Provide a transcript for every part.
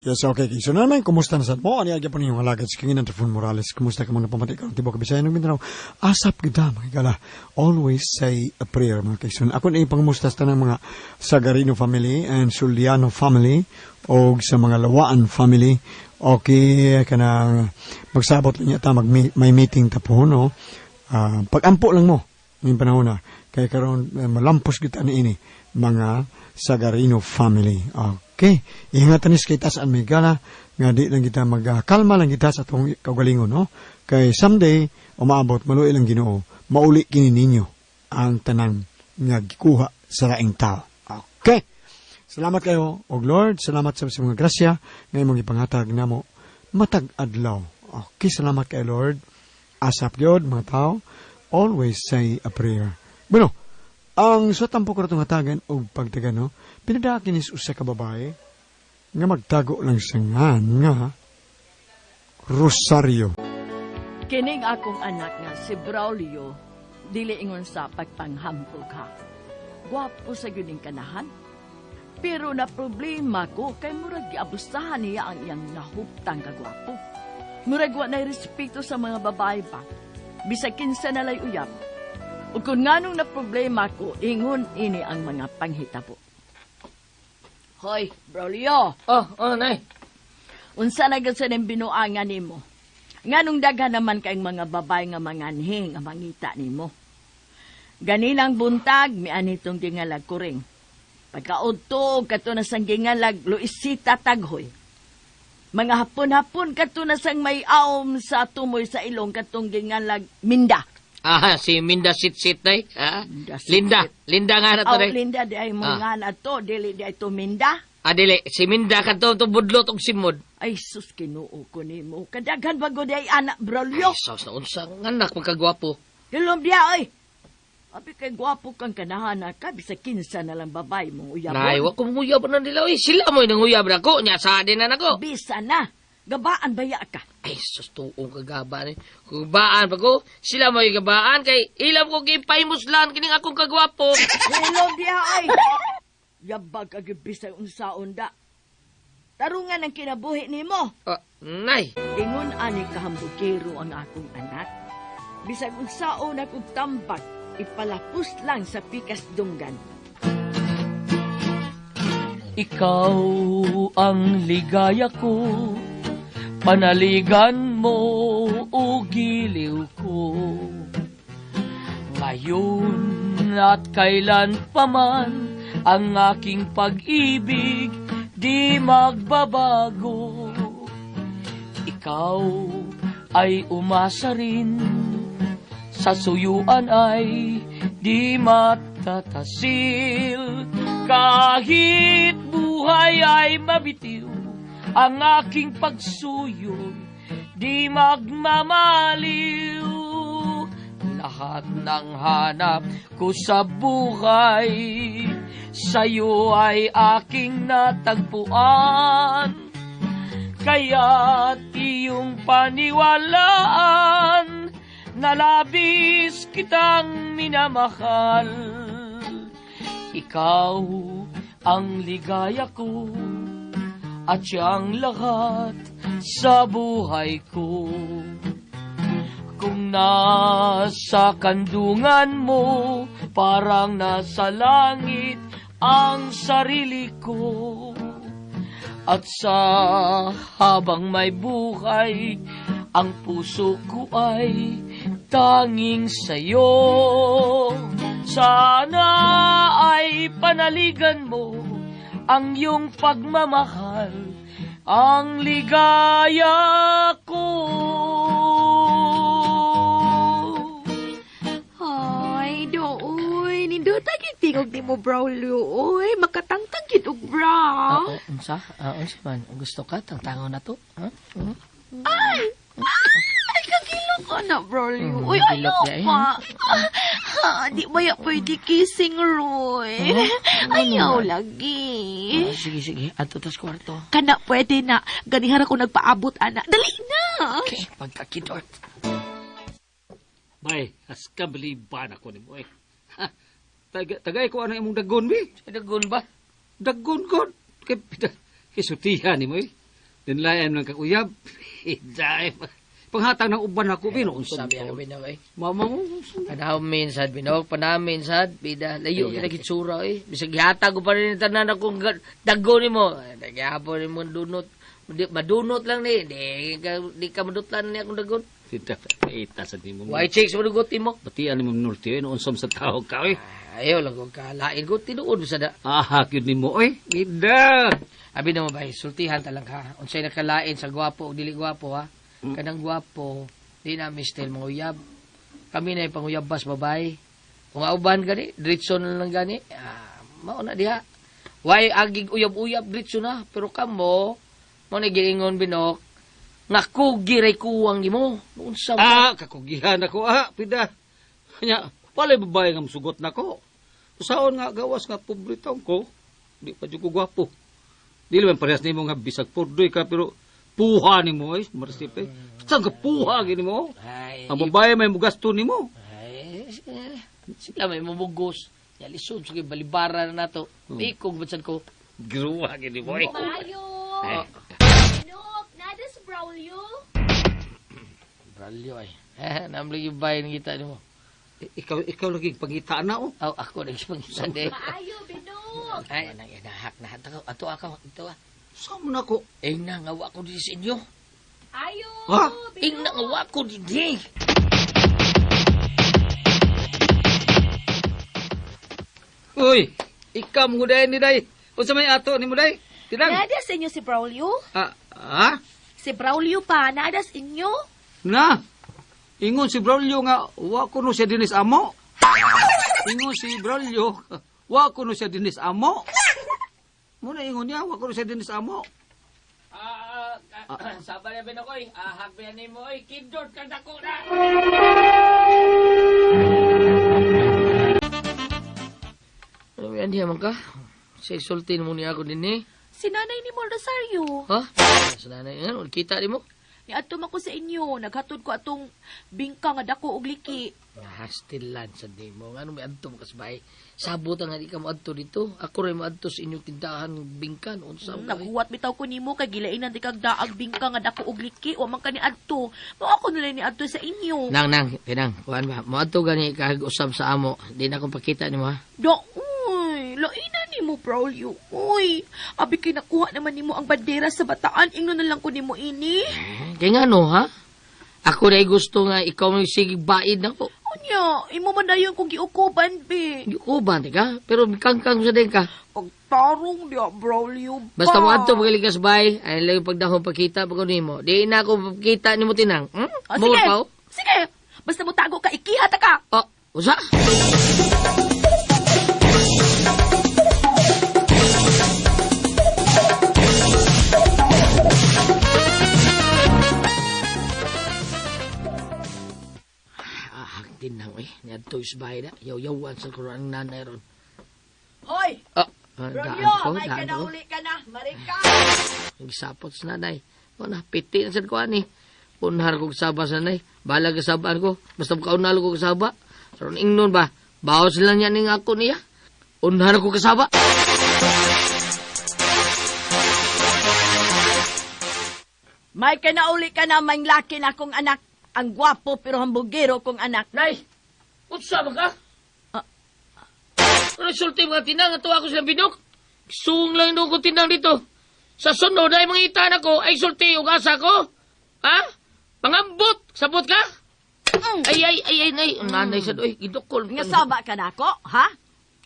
Yes, okay. So na naman, kumusta na sad mo? Ani gyapon inyong alagad si King Trifon Morales. Kumusta ka mo napamati karon tibuok Bisaya ug Mindanao? Asap gid, mga higala. Always say a prayer, mga kaigsoon. Ako na ipangmusta sa tanang mga Sagarino family and Suliano family o sa mga Lawaan family. Okay, kanang magsabot lang ta mag may meeting ta po, no? Pag-ampo lang mo ngayong panahon na kay karon malampos kita ni ini mga Sagarino family. Okay. Ingatan is kay tasaan may gala nga di lang kita magkalma lang kita sa atong kaugalingon, no? Kay someday umaabot, maluoy lang Ginoo, mauli kini ninyo ang tanan nga gikuha sa laing tao. Okay. Salamat kayo og Lord, salamat sa mga grasya nga imong ipanghatag namo matag adlaw. Okay, salamat kay Lord. Asap gyud, mga tao. Always say a prayer. Bueno, ang sa tampo ko itong hatagan og pagtagan, no, pinadakin is usa ka babae nga magtago lang sa ngan nga Rosario. Kining akong anak nga si Braulio, dili ingon sa pagpanghampog ha. Gwapo sa gyud ning kanahan. Pero na problema ko kay murag giabusahan niya ang iyang nahuptang kagwapo. Murag wa nay respeto sa mga babae ba. Bisag kinsa na lay uyab. Ug kung nganong na problema ko, ingon ini ang mga panghitabo. Hoy, Braulio! Oh, nay. Unsa na gyud sa ning binuangan nimo? Nganong daghan naman kayong mga babae nga manganhi nga mangita nimo? Ganinang buntag, mianitong gingalag kuring. Pagkaudto, kato na sang gingalag Luisita Taghoy. Mga hapon-hapon, kato na sang may aom sa tumoy sa ilong katong gingalag Minda. Ah, si Minda Sit-Sit, nay. Ah, Minda Sit-Sit. Linda. Linda nga na to, Aw, nay. Linda, di ay mo nga na to, dili di ay to Minda. Ah, dili. Si Minda kadto to budlot og simod. Ay, sus, Kinuo ko nimo. Kadaghan ba di ay anak, Braulio? Ay, sus na unsa nga anak magkagwapo. Hilom diya, oy! Abi kay gwapo kang kanahana ka, bisag kinsa na lang babae mong uyabon. Nay, wa ko manguyab na nila. Oy, sila mo nanguyab na ko. Nya sa din na nako. Bisa na. Gabaan baya ka? Ay, sus, tuong kagaba ni. Kagabaan pa ko. Sila mo gabaan kay ilam ko gipahimuslan kining akong kagwapo. Hilom diya, oy! Yabag ka bisag unsaon da. Tarungan ang kinabuhi nimo. Ah, nay. Ingon ani kahambugero ang akong anak. Bisag unsaon akong tambag, ipalapus lang sa pikas dunggan. Ikaw ang ligaya ko, panaligan mo o giliw ko. Ngayon at kailan pa man, ang aking pag-ibig di magbabago. Ikaw ay umasa rin, sa suyuan ay di matatasil. Kahit buhay ay mabitiw, ang aking pagsuyo di magmamaliw. Lahat ng hanap ko sa buhay, sa'yo ay aking natagpuan. Kaya't iyong paniwalaan na labis kitang minamahal. Ikaw ang ligaya ko at siyang lahat sa buhay ko. Kung nasa kandungan mo, parang nasa langit ang sarili ko. At sa habang may buhay, ang puso ko ay tanging sa'yo. Sana ay panaligan mo ang iyong pagmamahal, ang ligaya ko. Ay, dooy. Nindota gyud tingog nimo, Braulio. Oy, makatangtang gyud og bra. Oo, unsa? Ah, unsa man? Gusto ka? Tangtangon na to? Ha? Ay! Ay, kagilok ka na, Braulio. Uy, Gilok ano na eh. pa? Ah, di ba ya pwede kissing, Roy? Ayaw lagi. Ah, sige, sige. Adto tas kwarto. Kana pwede na. Ganihara ko nagpaabot, ana. Dali na! Okay, pagkakidort. Bay, as kabiliban ako nimo eh. Ha, tagay ko ano imong dagon bi? Dagon ba? Dagon god. Kay kay sutihan nimo eh. Inlayan ng kakuyab. Dai. Panghatag ng uban ako bino unsa. Sabi ang binaw eh. Mama mo. Panamin sad binaw, panamin sad bida layo kita gitsura eh. Bisag gihatag ko pa rin tanan akong dago nimo. Nagihapon nimo dunot. Di, madunot lang ni. Di ka madutlan ni akong dagon. Tita, ita sa nimo. White chicks madugot nimo. Batian nimo norte eh, unsa sa tao ka eh. Ayaw lang kong kalain ko tinuod sa da. Ah, gyud nimo oy. Bida. Abi na mo ba, sultihan talang ka. Unsay nakalain sa gwapo o dili gwapo ha. Kanang gwapo, di na style mga uyab. Kami na panguyabas babay. Kung auban gani, diretso na lang gani. Ah, mao na diha. Why agig uyab-uyab diretso na, pero kamo mo na giingon binok nga kugi ray kuwang nimo. Unsa ba? Ah, kakugihan ako ah, pida. Nya, walay babae nga musugot nako. Usaon nga gawas nga pobre taon ko, di pa jud ko gwapo. Dili man parehas nimo nga bisag purdoy ka pero puha nimo ay marsip eh. Saan ka puha gini mo? Ay, Ang babae may mugasto nimo. ay, eh, sila may mumugos. Ya lisod sige balibara na nato. Ikog butsan ko. Giruwa gini mo eh. Maayo. Ay. Binok, nada si Braulio. Bralyo ay. Eh, namlig yung bayan kita nimo. Ikaw ikaw lagi pangita na oh. Aw, ako nagpangita de. Maayo, Binok. Ay, nang inahak na ato ato ako ito ah. Sa mo nako? Ing na nga wa ko di sa inyo. Ayo, Ha? Ing na nga wa ko di. Uy, ikaw mo day ni day. Unsa may ato nimo day? Tinang. Nada sa inyo si Braulio? Ah, ah? Si Braulio pa, nada sa inyo? Na. Ingon si Braulio nga wa kuno siya dinis amo. Ingon si Braulio wa kuno siya dinis amo. Muna ingon niya wa kuno siya dinis amo. Ah, sabar ya binokoy. Ahak ba nimo oy, kindot ka dako na. Ano yan diya man ka? Sa sultin mo niya ako din eh. Si nanay ni mo Rosario. Ha? Sa nanay nga, kita di mo. Niadto man ko sa inyo, naghatod ko atong bingka nga dako og liki. Nahastilan sa demo. Nga may adto mo kasbay. Sabot ang di ka mo adto dito. Ako rin mo adto sa inyong tindahan bingkan. Unsa man ka, eh. Naghuwat bitaw ko nimo kay gilainan di kag daag bingka nga dako og liki, wa man ka ni adto. Mao ako nila ni adto sa inyo. Nang, nang, tinang, kuan ba? Mo adto gani kag usab sa amo. Di na akong pakita nimo ha. Do, uy, laina nimo Braulio. Uy, abi kay nakuha naman nimo ang bandera sa bataan, ingno na lang ko nimo ini. Eh, Kaya nga no ha? Ako na gusto nga ikaw may sige baid na ko. Unya, imo man dayon kung giukuban be. Uban ka, pero kangkang sa din ka. Pagtarong diya Braulio ba. Basta mo adto magalikas bay, ay lang yung pagdahong pakita pag nimo. Di na ako pakita nimo tinang. Hmm? Ah, Mo sige. pa, oh. Sige. Basta mo tago ka, ikiha ta ka. Oh, usa? Ah, tinang eh. Niadto isbay na. Yaw-yawan sa kuran ang nanay ron. Hoy! Ah, ah, daan Braulio, ko, may daan ka na ko. uli ka na. Marika! Nagsapot sa nanay. O na, piti na sad ko ani. Unhar ko kasaba sa nanay. Bahala kasabaan ko. Basta makaunalo ko kasaba. Saron ingnon ba? Bawas lang yan ning ako niya. Unhar ko kasaba. May ka na uli ka na, may laki na akong anak. Ang gwapo pero hambugero kong anak. Nay! Unsa man ka? Ah. Ano sulti mga tinang? Ato ako silang bidok. Suong lang doon ko tinang dito. Sa sunod ay mga itan ako ay sulti ug asa ko. Ha? Pangambot! Sabot ka? Ay, ay, ay, ay, nay. Ang Nanay sa doy. Gidukol. Nga saba ka na ako, ha?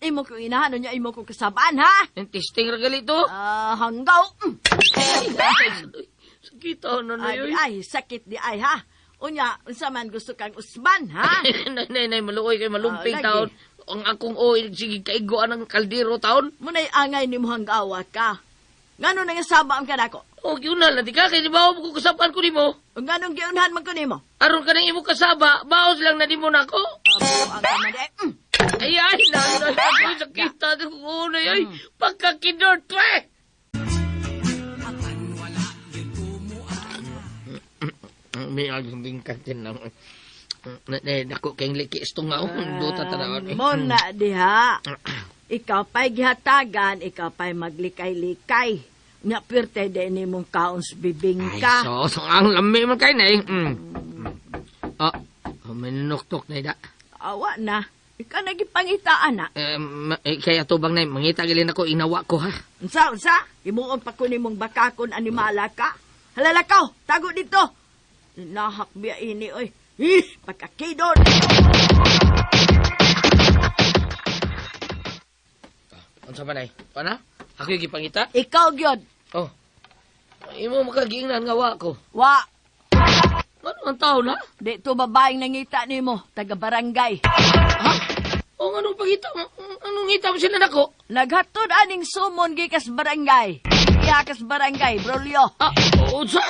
Imo kong inahan niya, imo kong kasabaan, ha? Ang testing ra gali to. Ah, hanggaw. Mm. Ay, nanay sa doy. Sakit ako nanay. Ay, oy. ay, sakit di ay, ha? Unya, unsa man gusto kang usman, ha? Nay, nay, nay, maluoy kay malumping Ah, lagi. taon. Ang akong oil, sige, kaigoan ang kaldero taon. Muna'y angay ni mo hanggawa ka. Ngano nang saba ang kanako? O, giunal na di ka, kay di ba ako kasapan ko nimo? Nganong giunhan man ko nimo? Aron ka ng imo kasaba, baos lang na nimo nako. Abo ang kamay. Ay, mm. Ay, ay, nanay, ako sakit ko nay, ay, pagkakidort, eh! May aging bingkatin lang. Nako, kayong liki isto nga, oh, duta tanawan. eh. Mo na diha. Ikaw pa'y gihatagan, ikaw pa'y maglikay-likay. Nya pirte din nimong kaon sa Ay, bibingka. so ang lami man kay nay. Ah, oh, may nanuktok na ida. Awa na. Ikaw nagipangitaan na. Eh, kaya tubang nay, mangita gilin ako, inawa ko ha. Unsa, unsa? Imuon pa ko nimong bakakon animala ka. Halalakaw, tago dito. Nahak biya ini, oy. Ih, pagkakidon. Unsa man ay? Pana? Ako yung gipangita? Ikaw gyud. Oh. Imo makagiingnan nga wa ko. Wa, Ano ang tao na? di to babaeng nangita nimo, taga barangay. Ha? O anong pangita mo? Anong ngita mo sila nako? Naghatod aning sumon gikas barangay. Iyakas barangay, Brolio. Ah, unsa?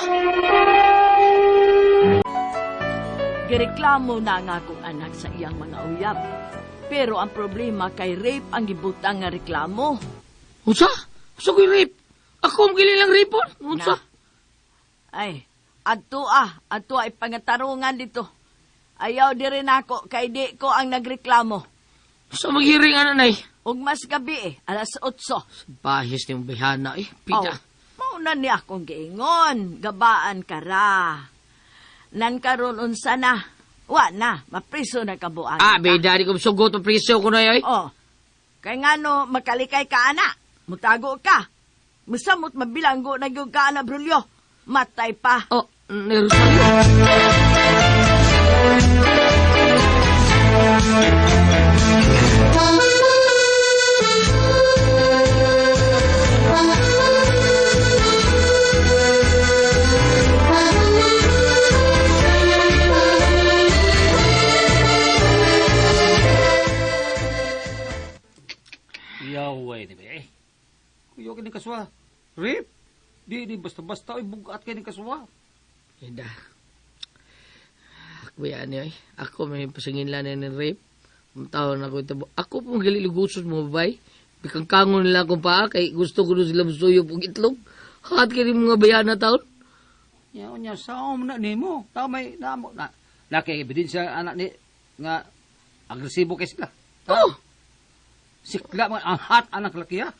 Gireklamo na nga akong anak sa iyang mga uyab. Pero ang problema kay rape ang gibutang nga reklamo. Unsa? Unsa ko'y rape? Ako ang gili lang rape Unsa? Na. Ay, adto adto ay pangatarungan dito. Ayaw di rin ako kay di ko ang nagreklamo. Sa maghiring ana nay? Ug mas gabi eh, alas 8. Bahis ni mong bihana eh. Pita. Oh, mauna niya akong giingon, gabaan ka ra. Nan karon unsa na? Wa na, mapriso na kabuan. Ah, bida di ko sugot ang priso ko na eh. Oh. Kay ngano makalikay ka ana, mutago ka. Musamot mabilanggo na gyud ka ana Brulyo. Matay pa. Oh, ni Rosario. Yaway ni ba eh. Kuyo kini kaswa. Rip. Di di basta-basta oy bugat kini kaswa. Ida. Ako yan eh. Ako may pasingin lang ni rape. Ang tao na ko ito. Ako pong gililugusot mo babay. Bikang kangon nila akong paa kay gusto ko doon sila musuyo pong itlog. Hat kayo mga bayan na taon. Nya unya saom na nimo. Tao may namo na. Laki ebidensya anak ni nga agresibo kay sila. Oh! Sikla man ang hat anak laki ha.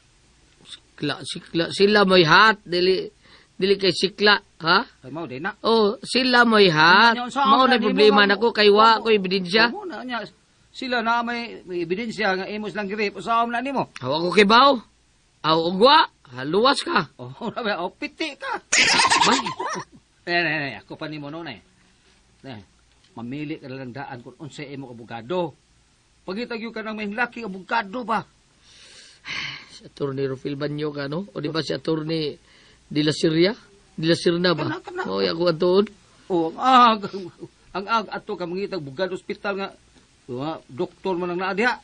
Sikla, sikla. Sila may hat. Dili, dili kay sikla. Ha? Ay mao di na. Oh, sila may hat. Nya, unsa ang Mao na nimo problema nga- nako kay wa ko ebidensya. Mo na nya sila na may ebidensya nga imo silang girip usaom na nimo. Hawa ko kay baw. Aw ugwa, haluwas ka. Oh, na ba? Oh, piti ka. Bay. Eh, eh, eh, ako pa nimo noon eh. Eh, mamili ka na lang daan kung unsay imo abogado. Pagitag ka ng may laki abogado ba? Si Attorney Rufil Banyo ka, no? O di ba si Attorney De La Siria? De La Sirna ba? Kana, kana. O, ako antuon. Oh, ang ag ang ag ato ka mangitag bugad ospital nga nga doktor man ang naa diha.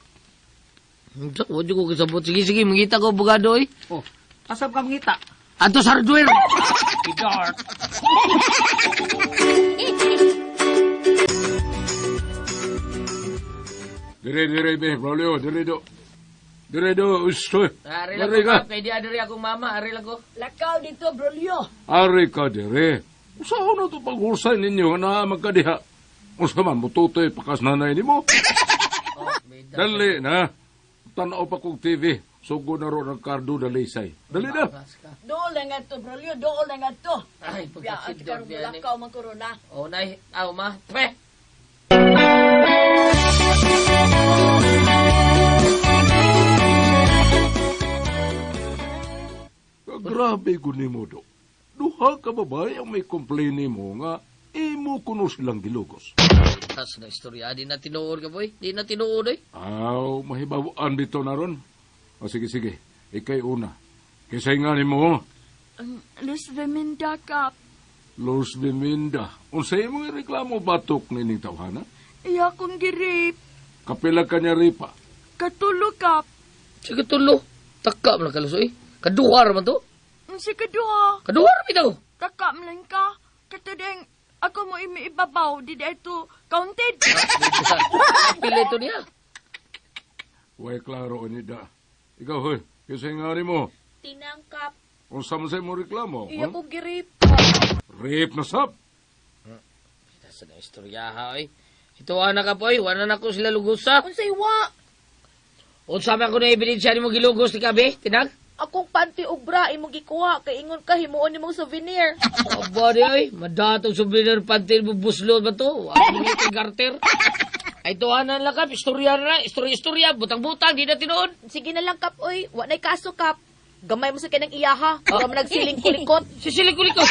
Unsa, wa jud ko kasabot. Sige, sige, mangita ko abogado, eh. Oh, asam ka mangita? Ato sa hardware. Idart. Dire, dire, be, Braulio, dire do. Dire do, ustoy. Ari lang Ari ko, ka. kay di adiri akong mama, ari lang ko. Lakaw dito, Brolyo. Ari ka, dire. Usaho na to paghursay ninyo na magkadiha. Usa man, mututoy pakas nanay nimo. Dali na. Tanaw pa kong TV. Sugo na ro ng Cardo Dalisay. Dali na. Dool na nga to, Brolyo. Dool na nga to. Ay, Biya, at pagkasidor karon biya ni. lakaw man korona. O, nay, aw ma. Pre. Grabe ko nimo do. Duha ka babae ang may complain nimo nga imo kuno silang gilugos. Tas na istorya, di na tinuod ka, boy. Di na tinuod, eh. Aw, mahibawaan dito na ron. O sige, sige. Ikay una. Kisay nga nimo, Ang Luz Reminda ka. Los Biminda. Unsay imong reklamo batok nining tawhana? Iya kong girip. Kapila ka niya ripa. Katulo ka. Sige, tulo. Taka man kaluso, eh. Kaduha man to. Ang si kaduha. Kaduha ra bitaw. Taka man ka. Katudeng ako mo imi ibabaw. Di ito counted. Pila ito niya. Way klaro ni da. Ikaw hoy, kisay nga nimo. Tinangkap. Unsa man sa imong reklamo? Iya huh? kong girip. Rape na sab. Tas na istorya ha, oy. Ito ana ka poy, wala na ko sila lugusa. Unsay wa? Unsa man ko na ebidensya nimo gilugos ni kabe, tinag? Akong panty ug bra imong gikuha kay ingon ka himuon nimong souvenir. Aba di ay, madatong souvenir panty mo buslot ba to? Ano ni kay garter? Ay tuhanan lang kap, istorya na lang, istorya-istorya, butang-butang, di na tinuod. Sige na lang kap oy, wa nay kaso kap. Gamay mo sa kanang iyaha, para man nagsiling kulikot. Sisilig kulikot.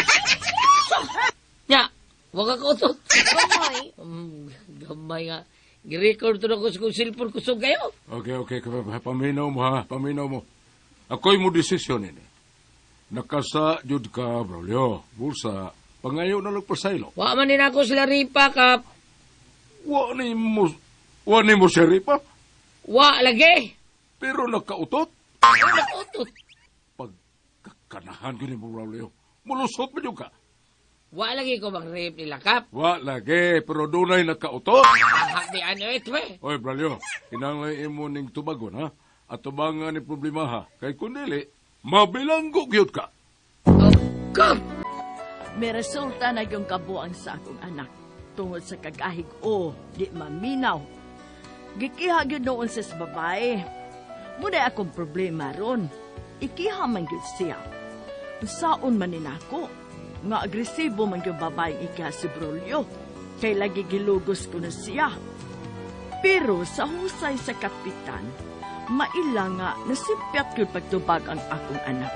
Nya, wag ka utot. Gamay. Gamay nga. Gi-record to na ko sa kong cellphone kusog kayo. Okay, okay. Paminaw mo ha, paminaw mo. Ako'y mo desisyon ini. Nakasa jud ka, Braulio. Bulsa, pangayo na lang pasaylo. Wa man din ako sila ripa kap. Wa ni mo pa. Wa lagi. Pero nakautot. Utot. Pagkakanahan ko ni mo, Braulio. Mulusot mo ka. Wa lagi ko bang rape nila kap. Wa lagi, pero dunay nakautot. Ahak di ano ito eh. Oy, Braulio, kinahanglan imo ning tubagon, ha? At tubangan ni problema, ha? Kay kundili, mabilanggo gyud ka. Oh, kap! May resulta na yung kabuang sa akong anak. Tungod sa kagahig o, di maminaw. Gikiha gyud noon sa babae. Muna akong problema ron. Ikiha man gyud siya. Saon man ni nako. Nga agresibo man gyud babaeng ikiha si Brolio. Kay lagi gilugos ko na siya. Pero sa husay sa kapitan, maila nga nasipyat gyud pagtubag ang akong anak.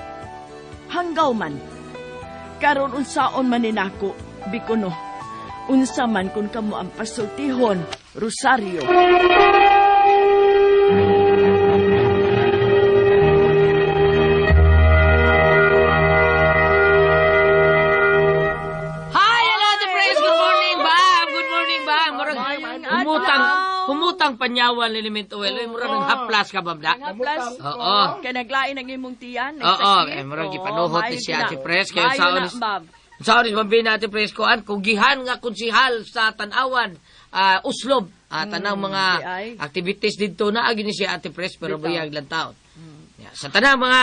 Hanggaw man, karon unsaon man ni nako, bikuno. Unsa man kun kamo ang pasultihon, Rosario. Hi, hello, the praise. Good morning, bam. Good morning, bam. Murag humutang, humutang panyawan liniment oil. Uy, murag naghaplas ka, bam, da? Plus, Oo. kay naglain ang imong tiyan, Oo, nagsakit. eh, murag Oo, gipanuhot ni maayo siya, na. Ate Pres. Kaya Maayo saon na, is- ma'am. Sa oras mabina ate presko an kugihan nga konsihal sa Tanawan, Uslob, tanang mga di ay. activities didto na agi ni siya Ate Pres pero Bitaw. buyag lang taon. Ya, sa tanang mga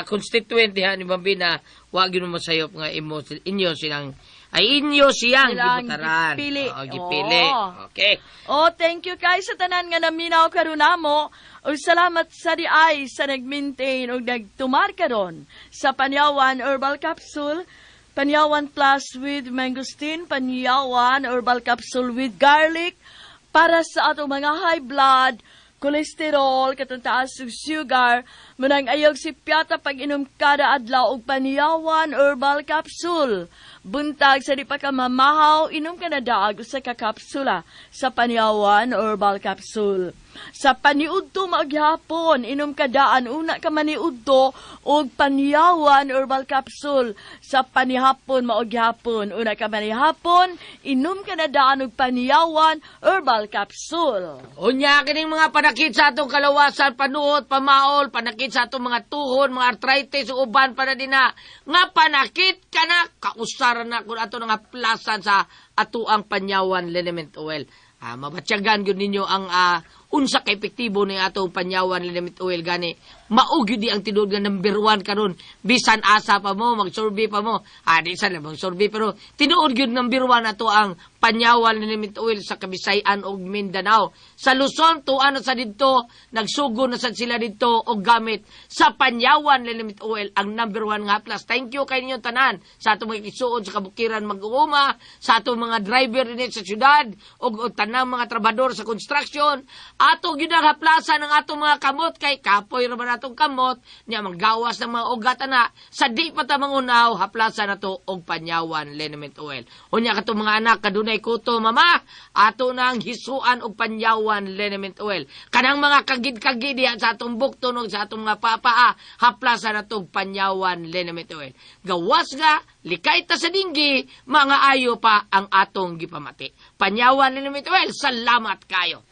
constituent diha ni Bambina, wa gyud mo masayop nga imo inyo silang ay inyo siyang Silang gibutaran. gipili. Oo, gipili. Oo. Okay. Oh, thank you kay sa tanan nga naminaw karon namo. Ug salamat sa di ay sa nag-maintain ug nagtumar karon sa Panyawan Herbal Capsule, Panyawan Plus with Mangosteen, Panyawan Herbal Capsule with Garlic para sa atong mga high blood, cholesterol, katong taas ug sugar, munang ayog si piyata pag inom kada adlaw og Panyawan Herbal Capsule. Buntag sa di pa ka mamahaw, inom ka na daag usa ka kapsula sa Panyawan Herbal Capsule. Sa paniudto magyapon, inom ka daan una ka maniudto og Panyawan Herbal Capsule. Sa panihapon maogyapon, una ka manihapon, inom ka na daan og Panyawan Herbal Capsule. Unya kining mga panakit sa atong kalawasan, panuot, pamaol, panakit sa atong mga tuhon, mga arthritis, ug uban pa na dinha. Nga panakit ka na, kausaran na kung ato nga plasan sa atuang Panyawan Liniment Oil. Mabatyagan gyud ninyo ang unsa ka epektibo ni atong Panyawan Liniment Oil gani. Mao gyud di ang tinuod nga number 1 karon. Bisan asa pa mo, mag-survey pa mo. Di sa lang mag-survey pero tinuod gyud number 1 ato ang Panyawan Liniment Oil sa Kabisayan ug Mindanao. Sa Luzon, tuan na sa didto, nagsugo na sad sila didto og gamit sa Panyawan Liniment Oil ang number 1 nga plus. Thank you kay ninyong tanan sa atong mga igsuon sa kabukiran mag-uuma, sa atong mga driver dinhi sa syudad ug og tanang mga trabador sa construction. Ato gyud ang haplasan ang atong mga kamot kay kapoy ra man atong kamot nya manggawas ng mga ugat ana sa di pa ta mangunaw haplasan nato og Panyawan Liniment Oil. Unya katong mga anak kadunay kuto mama ato nang hisuan og Panyawan Liniment Oil. Kanang mga kagid-kagid diha sa atong bukton ug sa atong mga papaa haplasan nato og Panyawan Liniment Oil. Gawas nga likay ta sa dinggi mga ayo pa ang atong gipamati. Panyawan Liniment Oil, salamat kayo.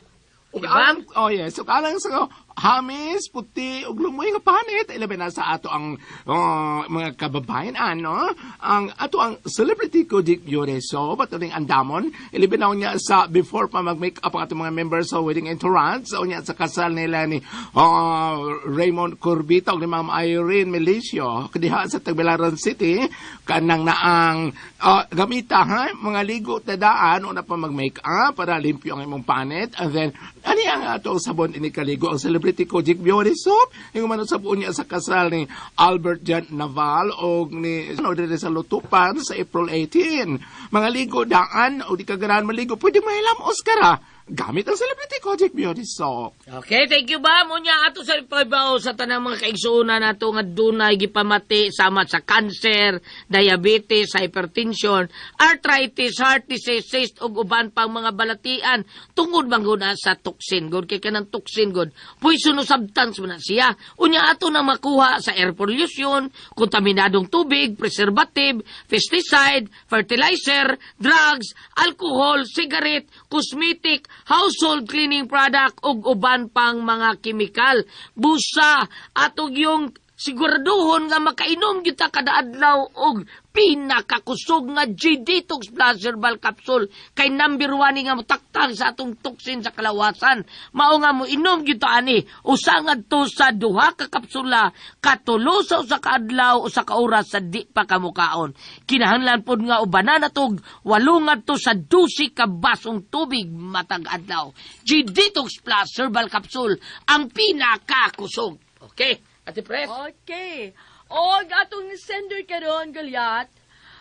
Ug Diba? ang, oh yes, ug alang sa hamis, puti, ug lumoy nga panit, ilabi na sa ato ang oh, mga kababayan ano, ang ato ang celebrity ko di Yoreso, patuloy andamon, ilabi na niya sa before pa mag-make up ang atong mga members sa wedding entourage, sa unya sa kasal nila ni oh, Raymond Corbita ug ni Ma'am Irene Melicio, diha sa Tagbilaran City, kanang naang oh, gamita ha, mga ligo tadaan una pa mag-make up para limpyo ang imong panit, and then ani ang atong sabon ini kaligo ang celebrity Celebrity Kojic Beauty Soap. Ingon man sa unya sa kasal ni Albert Jan Naval og ni ano diri sa Lutupan sa April 18. Mga ligo daan o di ka ganahan maligo, pwede mahilam Oscar ha. Gamit ang Celebrity Kojic Beauty Soap. Okay, thank you ba? Munya ato sa pagbaw sa tanang mga kaigsuonan nato nga dunay gipamati sama sa cancer, diabetes, hypertension, arthritis, heart disease, cyst ug uban pang mga balatian tungod man gud na sa toxin gud kay kanang toxin gud poisonous substance man na siya. Unya ato na makuha sa air pollution, kontaminadong tubig, preservative, pesticide, fertilizer, drugs, alcohol, cigarette, cosmetic, household cleaning product ug uban pang mga kemikal. Busa atog yung siguraduhon nga makainom gyud ta kada adlaw og pinakakusog nga G-Detox Plus Herbal Capsule kay number 1 ni nga motaktang sa atong toxin sa kalawasan. Mao nga mo inom gyud ta ani usa ngadto sa 2 ka kapsula katulo sa 1 ka adlaw usa ka oras sa di pa kamukaon. Kinahanglan pod nga ubanan natog 8 ngadto sa 12 ka basong tubig matag adlaw. G-Detox Plus Herbal Capsule ang pinakakusog. Okay, Ate Pres. Okay. Og atong sender karon Goliath.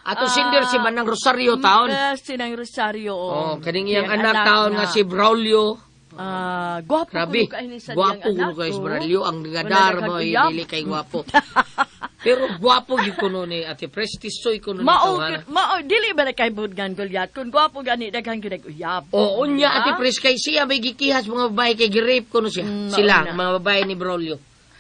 Ato sender si Manang Rosario taon. Sinang Rosario. Oh, kaning iyang anak taon nga si Braulio. Ah, gwapo Grabe. kuno kay ni sa Gwapo diyang kuno anak, kay si oh. Braulio ang Wala gadar mo ay nagkaguyab. dili kay gwapo. Pero gwapo gyud kuno ni Ate Pres, tisoy kuno ni Mao tawhana. mao dili ba na kay budgan Goliath kun gwapo gani daghan gyud nag-uyab. Oo, unya Diba? Ate Pres kay siya may gikihas mga babae kay gi-rape kuno siya. Sila Mauna. mga babae ni Braulio.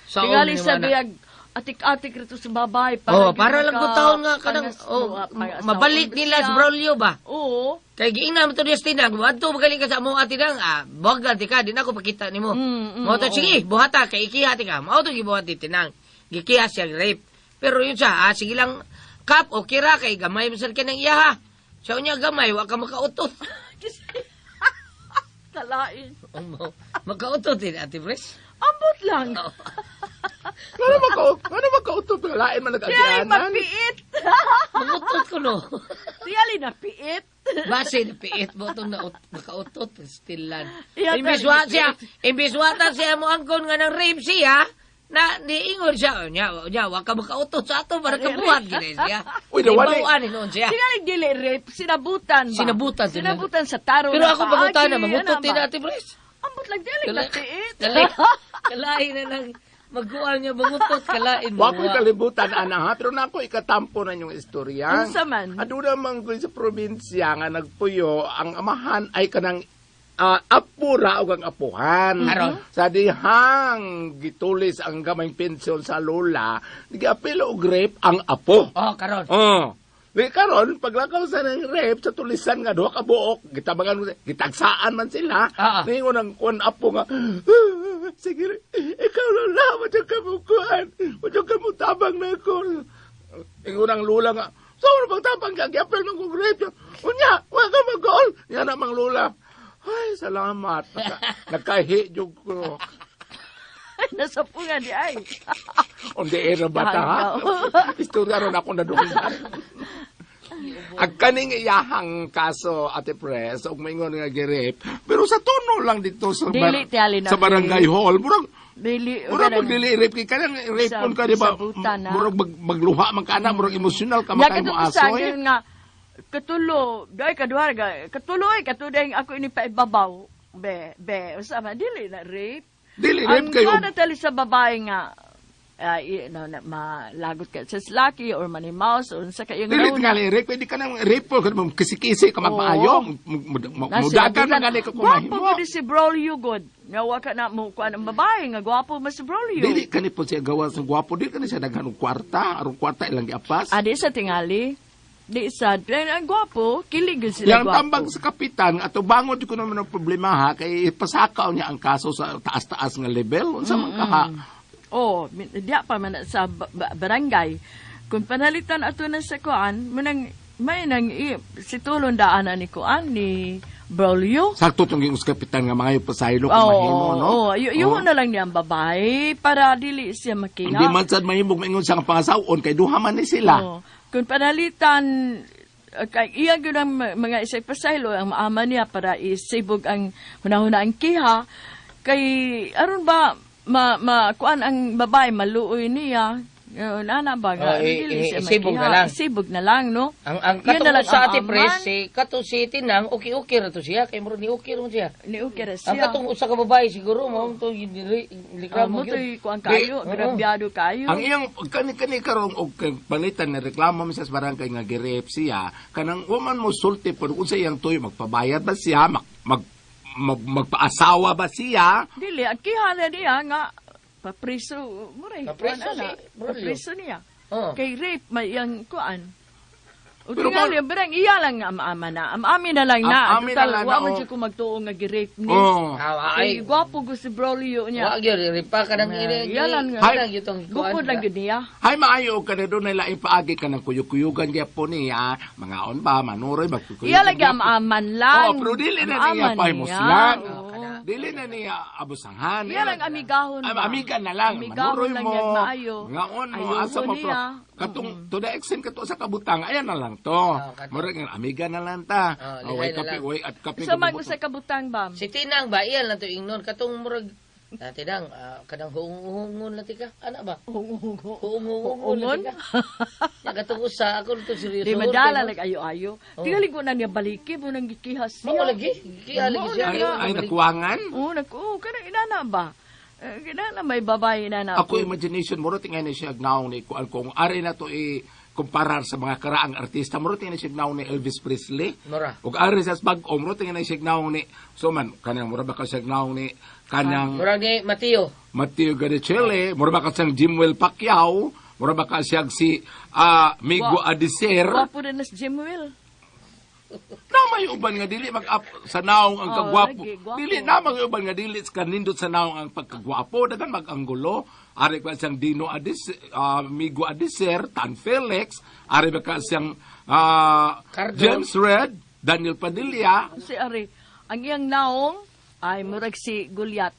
Sa Tingali ni sa Mana. biyag atik-atik rito sa babae Oh, gyud para lang ko taon nga kanang oh, mabalik nila sa Braulio ba? Oo. Kay giingnan mo to diya sa tinang, adto magaling ka sa among ati nang, buhagan ti ka, di na ako pakita nimo. Mm, Mao to, oo. sige, buhata, kay ikiha ti ka. Mao to gibuhat ti tinang. Gikiha siya rape. Pero yun siya, sige lang, kap, okay ra, kay gamay man sad ka ng iya ha. Sa unya gamay, wa ka makautot. Kalain. Makautot din, Ate Pres. Ambot lang. Ano maka ano makautot lain man Tingali nag-agianan. mapiit. Mangutot ko no. Tingali na piit. Base na piit mo itong nakautot, still lan. Iya, Imbis wa siya, imbis wata siya mo angkon nga ng rape siya, na niingon siya, nya, nya, wa ka makautot sa ato para kabuhat gid siya. Uy, nawali. Ibawaan ni noon siya. Tingali dili rape, sinabutan ba? Sinabutan, sinabutan. Sinabutan sa taro. Pero na ako pangutan na paagi, mangutot ano din ba? Ate Pres. Ambot lang dili na piit. Kalain na lang magkuan niya mangutot kalain mo. Wa ko'y kalibutan, ana ha, pero na ako ikatampo na yung istorya. Unsa man? Aduna man ko sa probinsya nga nagpuyo, ang amahan ay kanang apura og ang apuhan. Aron. Sa dihang gitulis ang gamayng pensyon sa lola, giapil og rape ang apo. Oh, karon. Oh. Di karon paglakaw sa ng rape sa tulisan nga duha ka buok, gitabangan mo gitagsaan man sila. Ningon ang kuan apo nga, sige, ikaw lola, wadyo ka mo kuan, wadyo ka mo tabang na ko. Ingon ang lola nga, so ano bang tabang ka, giapil man kong rape. Unya, wa ka mag-goal. Yan ang lola. Ay, salamat. Nakahi jud ko. Nasa punga di ay. On the air na bata, ha? Istorya ron ako nadunggan. Ang kaning iyahang kaso, Ate Pres, og maingon nga gi-rape, pero sa tono lang dito sa, Dili, tiyali na, sa barangay hall, murag, Dili, murag pag dili rape, kay kanang rape Sa- kon ka, di ba? sa buta na. Murag magluha man ka na, murag emosyonal ka, Ya makay mo katong usa aso, eh. gyud nga katulo, dai kaduha ga katulo ay katuday ako ini paibabaw. Be, be, usa man dili na rape. Dili rape Ang kayo. kuwan na tali sa babae nga no, na, malagot ka sa laki or manimaus or sa kayong Dili tingali rape, pwede ka nang rape po, kisi-kisi ka magmaayo, mudagan man gali ka kung Gwapo mahimo. gud si Braulio god. Nga wa ka na mo kuan ang babae nga gwapo man si Braulio. Dili kani po siya gawa sa gwapo, dili kani siya daghan og kwarta, aron kwarta ilang giapas. Ah, di sa tingali. Di sa pero ang gwapo, kilig gyud sila Yang gwapo. tambag sa kapitan, ato bangon ko naman ang problema ha, kay pasakaw niya ang kaso sa taas-taas nga level, unsa man ka ha. Oh, diya pa man na sa barangay. Kung panalitan ato na sa kuan, munang may nang si tulon daan na ni kuan ni Braulio. Sakto tong ging kapitan nga mga pasaylo kung Oo, mahimo, no? oo, yuho na lang niya ang babae para dili siya makiha. Hindi man sad mahimong maingon sa pangasawon kay duha man ni sila. Oo. Kung panalitan, kay iya gyud ang mga isay pasaylo ang maama niya para isibog ang hunahuna ang kiha kay aron ba Ma ma kuan ang babae maluoy niya. Nana ba nga? Oh, Dili siya isibog makiha. na lang. Isibog na lang, no? Ang Yun na katong lang sa ang ati pres, aman. si katong si Tinang okay-okay ra to siya kay murag ni okay ra man siya. Ni okay ra Ang siya. katong usa ka babae siguro mao to Ah, reklamo mo gyud. to'y kuan kayo, Oo. grabyado kayo. Ang iyang kani kani karong og kay palitan ni reklamo mi sa barangay nga gi-rape siya kanang wa man mo sulti pero unsa iyang tuyo magpabayad ba siya magpaasawa ba siya? Dili, ang kiha na niya nga papriso, muray, Papriso kuan ana, si Braulio. papriso niya. Oo. Kay rape may iyang kuan. O Pero tingali, berang iya lang nga ama na. Amami na lang na. Am-amin na Total, lang na, wa man oh. siya ko magtuo nga gi-rape ni. Oh. Ah, Kay ay, gwapo ko si Braulio niya. wa gyud ripa ka nang Na, ini. iya lang nga. Kanang yutong kuan. Gupod lang gyud niya. Hay maayo og kada dunay laing paagi kanang kuyog-kuyugan gyapon niya, mangaon ba manuroy magkuyog. Iya lagi amaman lang. Oh, pero dili na niya Amaman pahimuslan. niya, oo. Dili na niya abusangan. Iya lang amigahon Ay, ba? amiga na lang. Amigahon Manuroy lang mo. yan, maayo. Ngaon mo. Ayoko Asa mo. Pero, niya. katong, to the extent kato sa kabutang, ayan na lang to. kato. Murag nga, amiga na lang ta. Oh, Oh, way lihay na kape, lang. way at kape. Sa mag gabubot. usa ka butang bam. Si Tinang ba iyan lang to ingnon katong murag Ah, Tinang, kanang huung-huungon na tika. Ana ba? Huung-huungon Huungon? na tika. Nakatong usa ako to seryoso. Di madala lag ayo-ayo. Tingali ko na niya baliki mo nang gikihas siya. Mao lagi. Gikiha lagi siya. Ay, ay, nakuwangan? Oo, naku, kanang inana ba? Eh, inana may babae inana. Ako imagination mo tingay na siya agnaong ni kuan kung ari na to i kumparar sa mga karaang artista mo tingay na siya agnaong ni Elvis Presley. Mura. Ug ari sa bag-o mo tingay na siya agnaong ni so man kanang mura ba ka siya agnaong ni kanang Murag ni Mateo. Matteo Garicelli, mura ba ka siyang Jimwell Pacquiao, mura ba ka siyang si Migo Adiser. Gwapo na na si Jimuel. Na may uban nga dili mag up sa naong ang Oh, kagwapo. lagi, gwapo. Dili na may uban nga dili sa kanindot sa naong ang pagkagwapo, dagan mag-anggulo. Ari pa siyang Dino Adis, Migo Adiser, Tan Felix, ari ba ka siyang Cardo. James Red, Daniel Padilla. Si Ari, ang iyang naong ay murag si Goliath.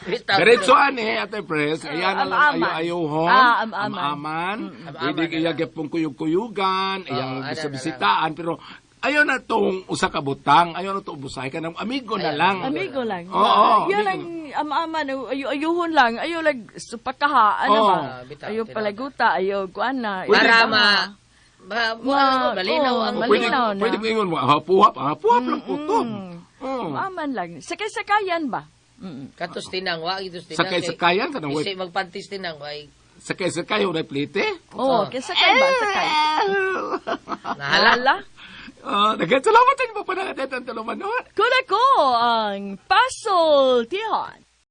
Diretso ani Ate Pres, ayan na lang Am-aman. ayo-ayohon. Ah, am-aman. Am-aman. Am-aman Pwede na kaya gyapon kuyog-kuyugan, iyang Oh, ana na bisita-bisitaan, pero ayaw na tong usa ka butang, ayaw na to ubusay ka ng amigo na lang. Amigo lang. Oo, Iya amigo lang ama-aman, ayo ayuhon lang, ayo lag supakaha, ano Oo. ba? Ah, bitaw, Ayo bitaw. palaguta, ayo kuan na. Para Ayo- ma malinaw oo, ang O, pwede, malinaw na. pwede mo ingon mo, hapuhap, hapuhap lang po to. Oo. Aman lang. Sakay-sakayan ba? Mm. Katos Tinang wa gid Tinang. Sakay-sakayan ka na, Kasi magpantis Tinang way. Sakay-sakay, wala plite. Oo, kay sakay ba? Sakay. Nahala. Hala. Daghang salamat sa inyong pagpanangatid ang tulumanon. Kuna ko ang Pasol Tihon.